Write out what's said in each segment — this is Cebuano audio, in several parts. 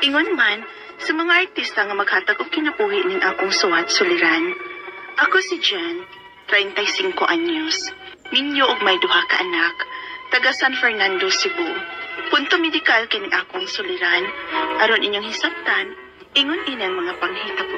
Ingon man sa mga artista nga maghatag og kinabuhi ning akong suwat suliran. Ako si Jen, 35 anyos. Minyo og may duha ka anak, taga San Fernando, Cebu. Punto medikal kining akong suliran. Aron inyong hisabtan, ingon inang mga panghitabo.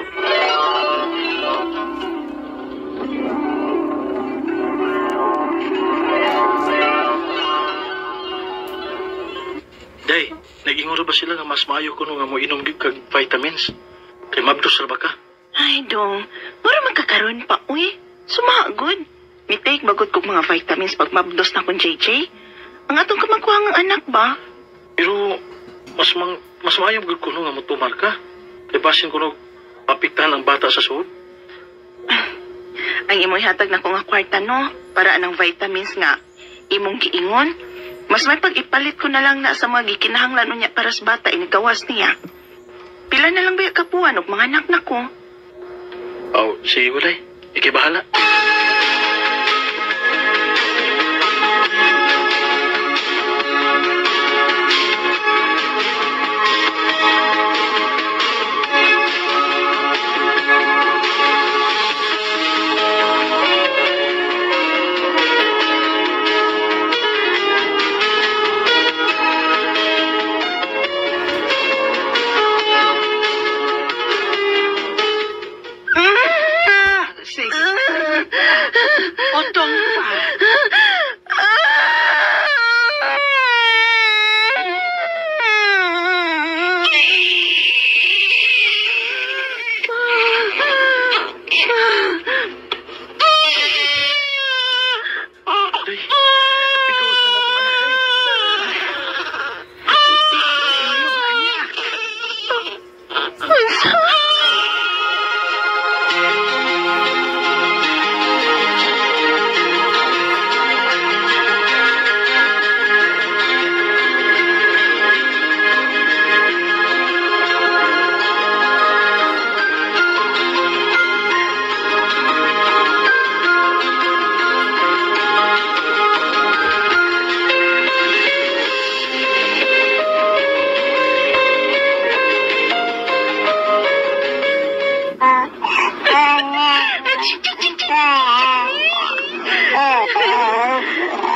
Day, nag-inguro ba sila nga mas maayo kuno nga mo inom gyud kag vitamins? Kay mabdos ra ba ka? Ay, dong. Mura magkakaroon pa, uy. Sumagod. Mitake bagod kog mga vitamins pag mabdos na kong JJ. Ang atong kamagkuha ng anak ba? Pero mas maayo gyud kuno nga motumar ka. Kay basin kuno apektahan ang bata sa suod. Ang imoy hatag na ko nga kwarta, no? Para anang vitamins nga imong giingon. Mas may pag-ipalit ko na lang na sa mga gikinahanglan unya para sa bata inigawas niya. Pila na lang ba kapuan og mga anak na ko? Oh, sige gulay. Ikay bahala. Sige. Otong pa. Day, ikaw sa akong anak, day. Iyong anak.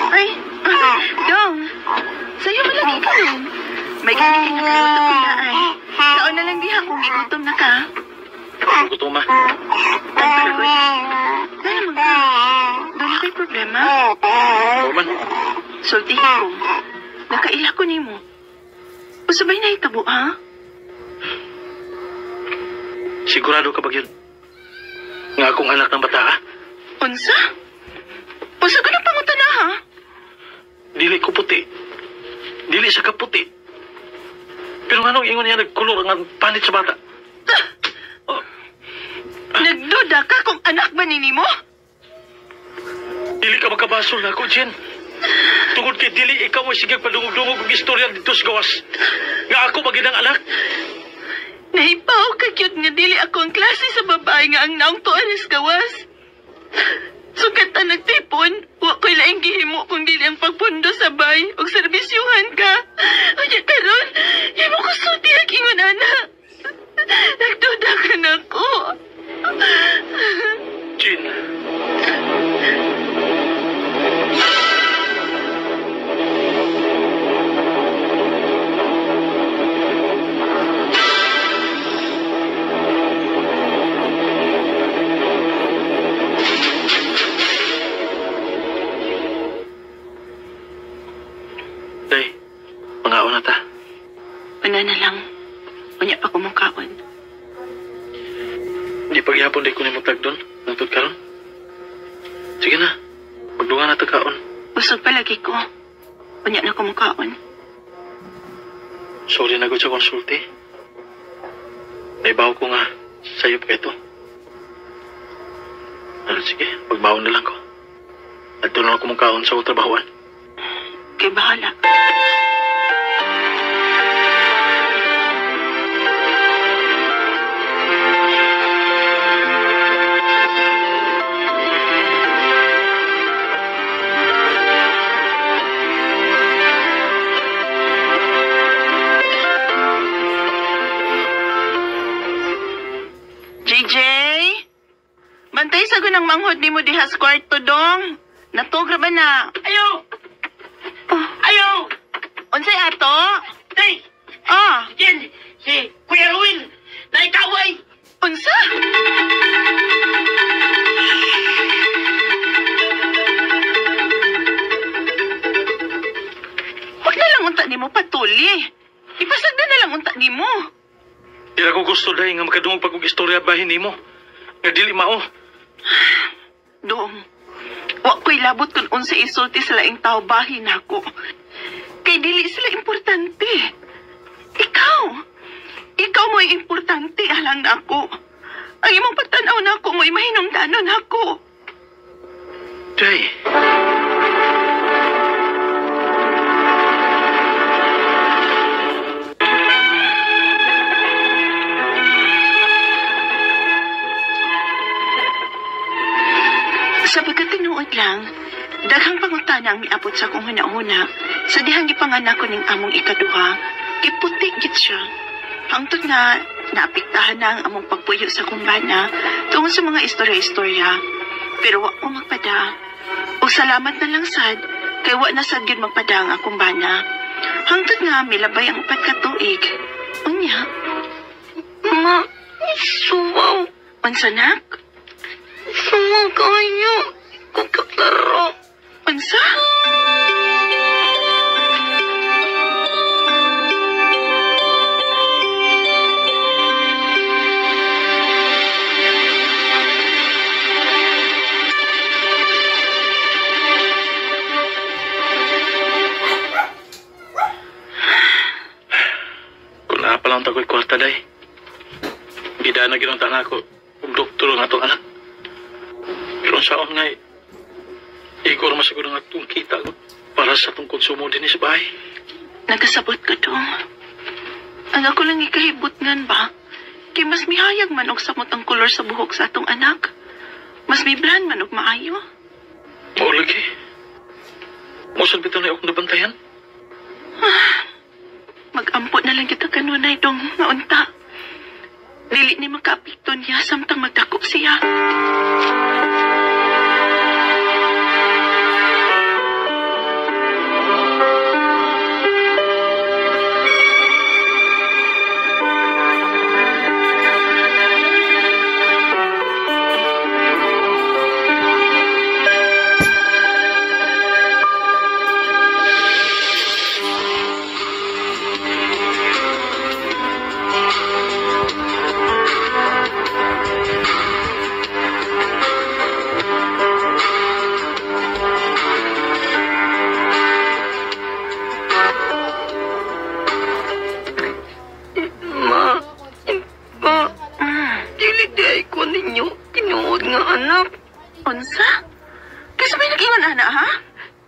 Ay, dong. Sa'yo malagi ka nun. May gani kay nakaluto kong daay. Kaon na lang diha kung igutom na ka. Gutom ma. Ay, paragoy. Gana man ka. Doon na kay problema. Oo man. Sultihin ko. Nakaila ko nimo. Usabay na itabo, ha? Sigurado ka ba yun? Nga akong anak ng bata, ha? Unsa? Unsa ka ng pangutana, ha? Dili ko puti. Dili sa kaputi. Pero nganong ingon niya nagkulor ang panit sa bata? Oh, Nagduda ka kung anak ba ni nimo? dili ka makabasol na ako, Jen. Tungod kay dili ikaw mo sige padungog-dungog og istorya dito sa gawas. Nga ako maginang anak. Nahibaw ka cute nga dili ako ang klase sa babae nga ang naong tuan sa gawas. Sukat ta nagtipon, wa ko'y laing gihimo kung dili ang pagpundo sa bay og serbisyuhan ka. Unya karon, himo ko sulti ang ingon ana. Nagduda ka na ko. Jen. Day, mangaon na ta. Una na lang. Unya pa kumukaon. Di paghihapon di ko ni mutag doon. Nangtod karon. Sige na. Magdungan na ta kaon. Busog palagi ko. Unya na kumukaon. Sorry na gud sa konsulti. Naibaw ko nga sa'yo pa ito. Ah, sige, magbaon na lang ko. At doon ako mong kaon sa trabahoan. Kay bahala. man ang manghod nimo diha sa kwarto, dong? Natugra ba na? Ayo! Oh, Ayo! unsay ato? Day! Ah, Jen! Si Kuya Ruel! Naikaway! Unsa? Huwag na lang unta nimo patuli. Ipasagda na lang unta nimo. Dili ko gusto dahil nga makadungog pag og istorya bahin nimo. Nga dili mao. Dong, wa ko'y labot kung unsa isulti sa laing tao bahin nako. Kay dili sila importante. Ikaw, ikaw mo'y importante alang nako. Ang imong pagtan-aw nako mo'y mahinungdanon nako. Day. Sa pagkatinuod lang, daghang pangutana ang miabot sa akong huna-huna sa dihang gipanganak ko ning among ikaduha, kay puti gid siya. Hangtod nga naapektahan na ang among pagpuyo sa akong bana tungod sa mga istorya-istorya. Pero wa ko magpada. O salamat na lang sad, kay wa na sad gyud magpada ang akong bana. Hangtod nga milabay ang 4 ka tuig. Unya, Ma, suwaw. Unsa nak? Suwaw kayo. Kung kaklaro. Unsa? Kung naa pa lang tako'y kwarta, day. Gida na ginunta na ako. Kung doktor ang atong anak. Pero saon nga, igor masiguro nga itong kita ko para sa itong konsumo din sa bahay. Nagkasabot ka dong. Ang ako lang ikahibot ngan ba? Kay mas mihayag man og samot ang kolor sa buhok sa atong anak. Mas miblan man og maayo. Mao lagi. Mosad bitaw na akong nabantayan. Magampo na lang kita kanunay dong maunta. Dili ni makaapekto niya samtang magdako siya. Ma, ma, dili di ay ko ninyo tinuod nga anak. Unsa? Kasi may nag-ingon ana, ha?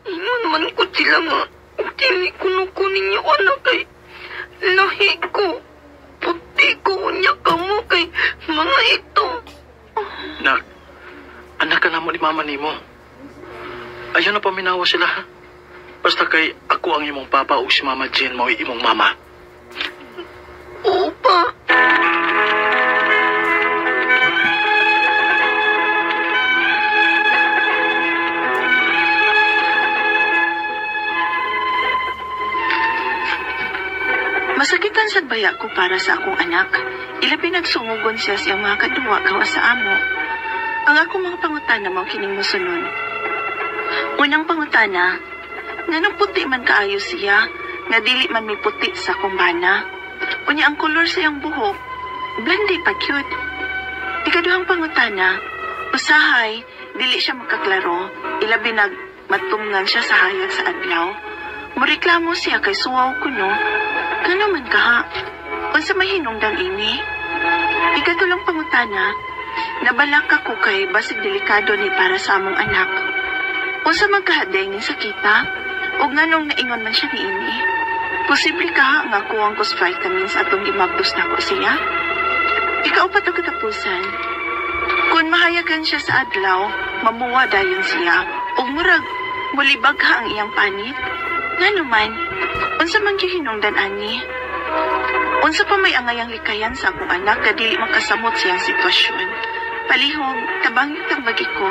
Ingon man ko sila nga, dili kuno ko ninyo anak kay lahi ko. Puti ko unya kamo kay mga ito. Nak, anak ka na mo ni mama nimo. Ayaw na paminawa sila, ha? Basta kay ako ang imong papa o si Mama Jane mo'y imong mama. Oo pa. Masakitan sad baya ko para sa akong anak. Ilabi nagsungugon siya siyang mga kaduwa gawa sa amo. Ang akong mga pangutana mao kining mosunod. Unang pangutana, nganong puti man kaayo siya, nga dili man may puti sa akong bana. Unya ang kolor sa iyang buhok, blandi pa cute. Ikaduhang pangutana, usahay, dili siya makaklaro, ilabi nag matumngan siya sa hayag sa adlaw. Moreklamo siya kay suwaw kuno. Kano man kaha? Unsa may hinungdan ini? Ikatulong pangutana, nabalak ako kay basig delikado ni para sa among anak. Unsa man kahaday ni sakita? Ug nganong naingon man siya niini? Posible ka nga kuwang kos vitamins atong gimagdos nako siya? Ikaupat og katapusan. Kung mahayagan siya sa adlaw, mamuwa dayon siya ug murag mulibagha ang iyang panit. Ngano man, unsa man gihinungdan ani? Unsa pa may angayang likayan sa akong anak ka dili makasamot siyang sitwasyon? Palihog, tabang tambagi ko,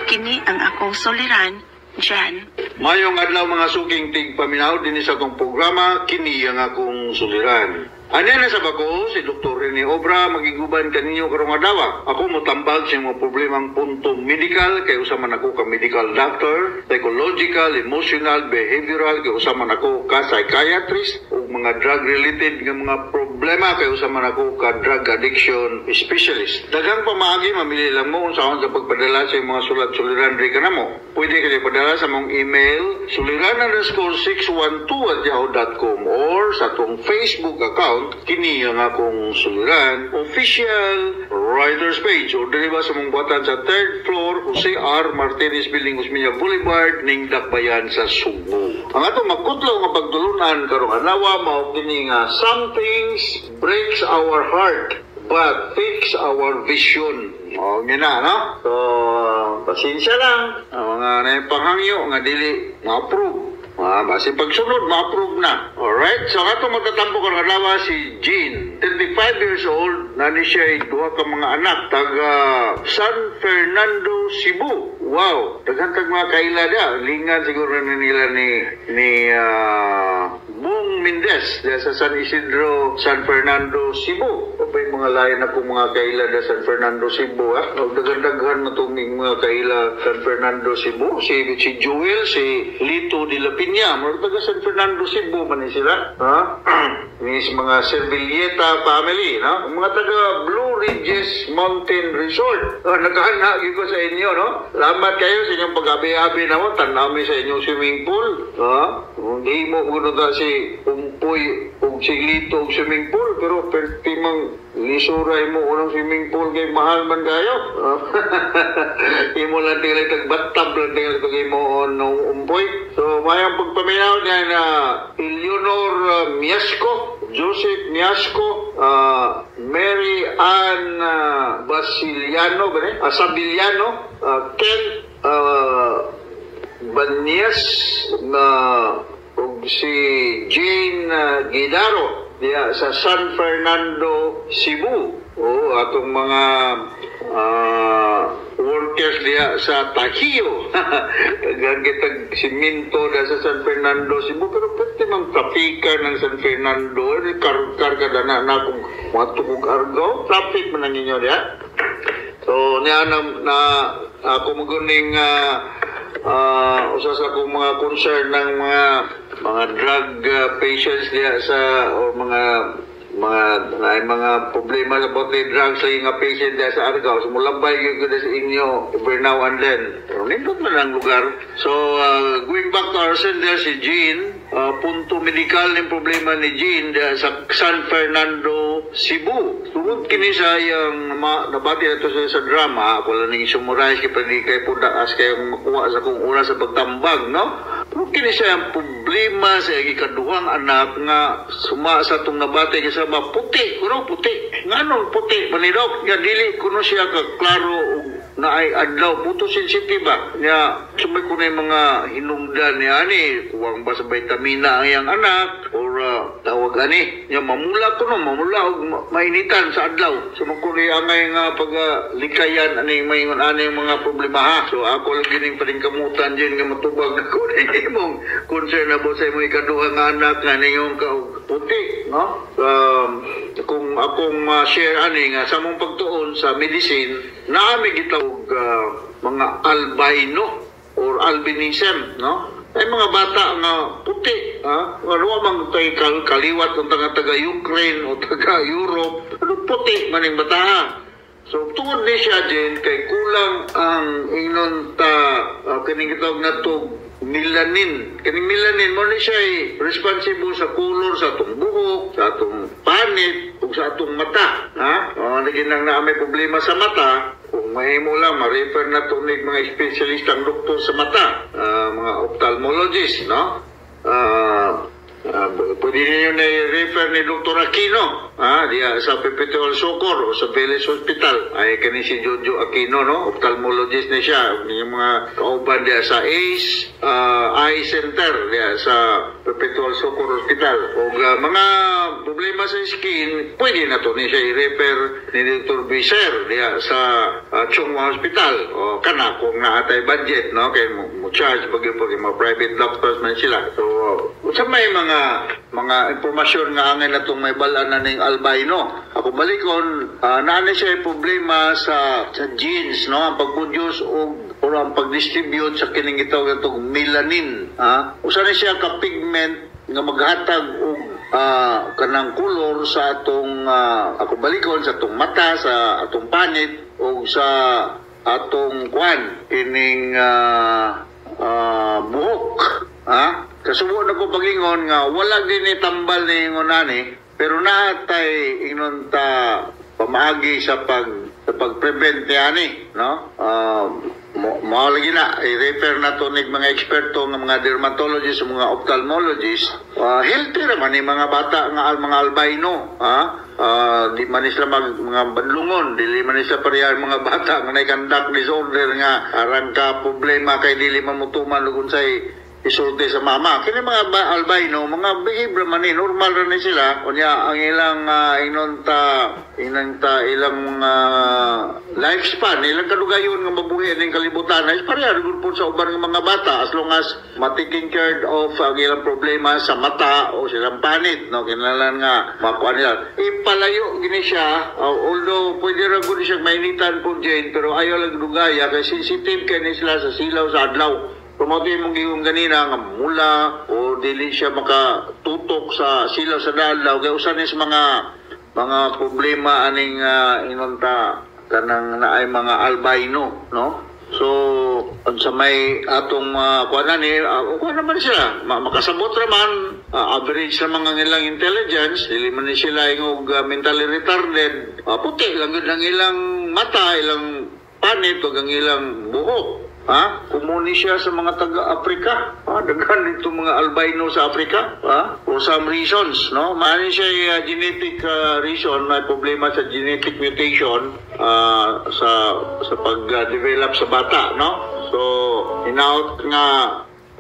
kini ang akong suliran, Jan. Mayong adlaw, mga suking tigpaminaw, dinhi sa akong programa, "Kini ang Akong Suliran." Anya na sa bako si Dr. Rene Obra, magiguban kaninyo karong adlaw. Ako motambag sa mga problemang punto medical kay usa man ako ka medical doctor, psychological, emotional, behavioral, kay usa man ako ka psychiatrist, ug mga drug related nga mga problema kay usa man ako ka drug addiction specialist. Daghang pamaagi, mamili lang mo unsaon sa pagpadala sa imong mga sulat suliran diri kanamo. Pwede kayo padala sa among email suliran_612@yahoo.com or sa atong Facebook account, "Kini ang Akong Suliran Official Writers Page, or diri ba sa among buhatan sa third floor, Jose R. Martinez Building, Osmeña Boulevard, ning Dakbayan sa Sugbo. Ang atong makutlo nga pagtulunan karong adlaw mao kini nga "Some things breaks our heart but fix our vision." O, yun na, no? So, pasensya lang. Ang mga naipanghangyo nga dili ma-approve. Ah, basi pagsunod, ma-approve na. Alright? So, ang atong magtatampo karong adlaw si Jean. 35 years old, naa ni siya ay duha ka mga anak, taga San Fernando, Cebu. Wow! Daghan kag mga kaila dia. Lingan siguro na nila ni Bong Mendez diya sa San Isidro, San Fernando, Cebu. O pa mga lain ako mga kaila da San Fernando, Cebu. Ha? O daghan-daghan na itong mga kaila San Fernando, Cebu. Si Joel, si Lito de la Piña. Mga taga San Fernando, Cebu man ni sila. Ha? Ni mga Servilleta family. No? Mga taga Blue Ridges Mountain Resort. Oh, naghahanap ko sa inyo, no? Salamat kayo sa inyong pag-abi-abi na mo. Tanami sa inyong swimming pool. Ha? Hindi mo kuno ta si Umpoy ug si Lito og swimming pool, pero perti mang lisura mo unang swimming pool kay mahal man kayo. Imo lang tingali tag bathtub lang tingali tag imo nung Umpoy. So mayang pagpaminaw niya na Eleanor Miasco, Joseph Miasco, Mary Ann Basiliano, ba ni? Sabiliano, Ken Banyas na ug si Jane Guidaro diya sa San Fernando, Cebu. O atong mga workers diya sa Taquio. Daghan kitag simento diya sa San Fernando, Cebu, pero pwede mang trafika ng San Fernando. Eh, kar-kar ka na na kung matukog Argao, traffic man ang inyo diya. So niya na ako maguning usa sa akong mga concern ng mga drug patients diya sa or mga na mga problema sa bote drugs sa nga patient diya sa Argao. So mulabay gyud ko sa inyo every now and then. Pero nindot man ang lugar. So going back to our sender, si Jean, punto medikal ng problema ni Jean diya sa San Fernando, Cebu. Tungod kini sa iyang nabati na to sa drama, ako lang ning summarize kay pwede kay pudaas kay makuha sa kung oras sa pagtambag, no? Tungod kini sa iyang problema sa iyang ikaduhang anak nga suma sa atong nabati kay sa puti, kuno puti. Nganong puti manidok? Nga dili kuno siya ka klaro og naay adlaw, photosensitive ba niya. Sumay ko na yung mga hinungdan niya ani, kuwang ba sa vitamina ang iyang anak or tawag ani niya, mamula ko no, mamula og mainitan sa adlaw. So ko ni angay nga pag likayan ani maingon ani ang mga problema, ha. So ako lang gining paningkamutan din nga matubag ko ni imong concern about sa imong ikaduha nga anak nga ningong ka og puti, no? Kung akong share ani nga sa among pagtuon sa medicine, naami gitawag mga albino or albinism, no? Ay mga bata nga puti, ha? Ano man kay kaliwat ng taga taga Ukraine o taga Europe, ano, puti man ang bata, ha? So tungod ni siya din kay kulang ang ingnon ta kining gitawag na to melanin. Kining melanin mo ni siya ay responsible sa color sa atong buhok, sa atong panit, ug sa atong mata. Ha? O, naging lang na may problema sa mata, kung mahimo lang, ma-refer na to ni mga espesyalistang doktor sa mata, mga ophthalmologist, no? Pwede ninyo na i-refer ni Dr. Aquino. Ha, diya sa Perpetual Succour o sa Village Hospital. Ay kani si Jojo Aquino, no? Ophthalmologist ni siya. Yung mga kauban diya sa ACE Eye Center diya sa Perpetual Succour Hospital. O mga problema sa skin, pwede na to ni siya i-refer ni Dr. Biser diya sa Chong Hua Hospital. O kana kung naatay budget, no? Kay mo charge pag yung mga private doctors man sila. So, sa may mga impormasyon nga angay na itong may balaan na ning albino. Ako balikon, naa siya problema sa genes, no? Ang pag-produce og or ang pag-distribute sa kining gitawag natong melanin, ha? Usa ni siya ka pigment nga maghatag og kanang kolor sa atong ako balikon sa atong mata, sa atong panit o sa atong kwan kining buhok, ha? Kasubo na ko pagingon nga wala din tambal ni ingon ani, pero naatay ingnon ta pamaagi sa pag-prevent ni ani, no? Mao lagi na i-refer na to nig mga eksperto nga mga dermatologists, mga ophthalmologists. Healthy ra man ni mga bata nga mga albino, ha? Di man sila mga badlungon, dili man sila pareha mga bata nga nay conduct disorder nga aran ka problema kay dili man motuman ug unsay isulti sa mama. Kini mga albino, mga behave ra man ni, normal ra ni sila. Unya ang ilang inonta ilang lifespan, ilang kadugayon nga mabuhi ning kalibutan ay pareha gud po sa uban nga mga bata, as long as ma-taking care of ang ilang problema sa mata o silang panit, no? Kinahanglan nga makuha nila. Ipalayo gini siya, although pwede ra gud siya mainitan po Jane, pero ayaw lang dugaya kay sensitive kay ni sila sa silaw sa adlaw. Promote mong giyong ganina nga mula o dili siya makatutok sa silaw sa adlaw kay usa ni sa mga problema aning inonta kanang naay mga albino, no? So sa may atong kuan ni kuan naman sila makasabot ra man, average sa mga ilang intelligence, dili man ni sila ingog mentally retarded, puti lang gud ang ilang mata, ilang panit ug ang ilang buhok. Ha? Kumuni siya sa mga taga-Afrika. Ha? Daghan dito mga albino sa Afrika. Ha? For some reasons, no? Maani siya genetic reason, may problema sa genetic mutation sa pag-develop sa bata, no? So, hinaut nga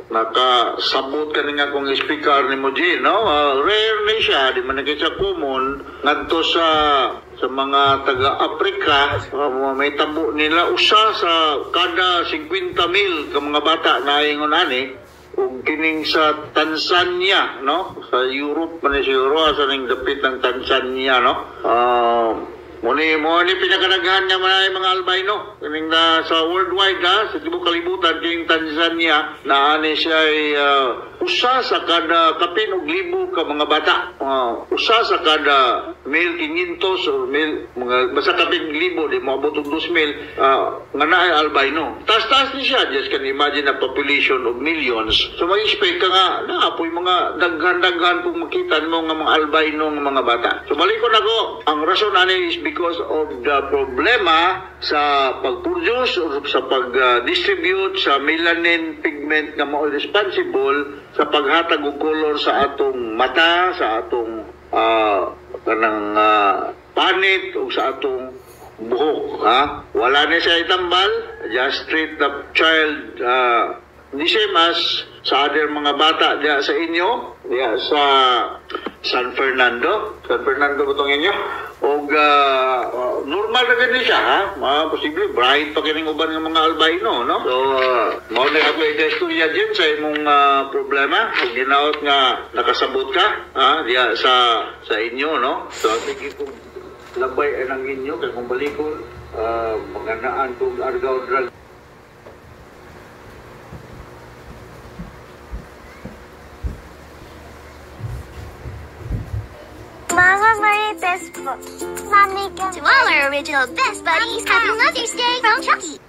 nakasabot ka nga kung speaker ni mo, Jane, no? Rare ni siya, di man na siya common ngadto sa mga taga-Afrika. May tabo nila usa sa kada 50,000 ka mga bata na ingon ani, ug kining sa Tanzania, no? Sa Europe man siguro, sa ning dapit ng Tanzania, no? Muni mo ni pinakadaghan nga mga albino kining na sa worldwide, ha, sa tibuok kalibutan, kining Tanzania na ani siya ay usa sa kada kapin og libo ka mga bata. Usa sa kada 1,500 or mil, mga basta kapin libo di moabot og 2,000 nga naay albino. Taas-taas ni siya, just can imagine a population of millions. So mag-expect ka nga naa poy mga daghan-daghan kung makita mo nga mga albino nga mga bata. So balikon ako, ang rason ani is because of the problema sa pag-produce or sa pag-distribute sa melanin pigment nga mao responsible sa paghatag og color sa atong mata, sa atong kanang panit o sa atong buhok, ha? Wala na siya itambal, just treat the child the same as sa other mga bata diya sa inyo, diya sa San Fernando. San Fernando ba itong inyo? Og normal na gani siya, ha? Mga posible, bright pa kining uban ng mga albino, no? So, mao na ako i-istorya dyan sa imong problema. Kung ginaot nga nakasabot ka, ha? Diya sa inyo, no? So, sige kung labay ay ng inyo, kaya kung balikon, maganaan kong Argao drug. Mama Marites po. Mommy, To all our original best buddies, happy Mother's Day from Chucky.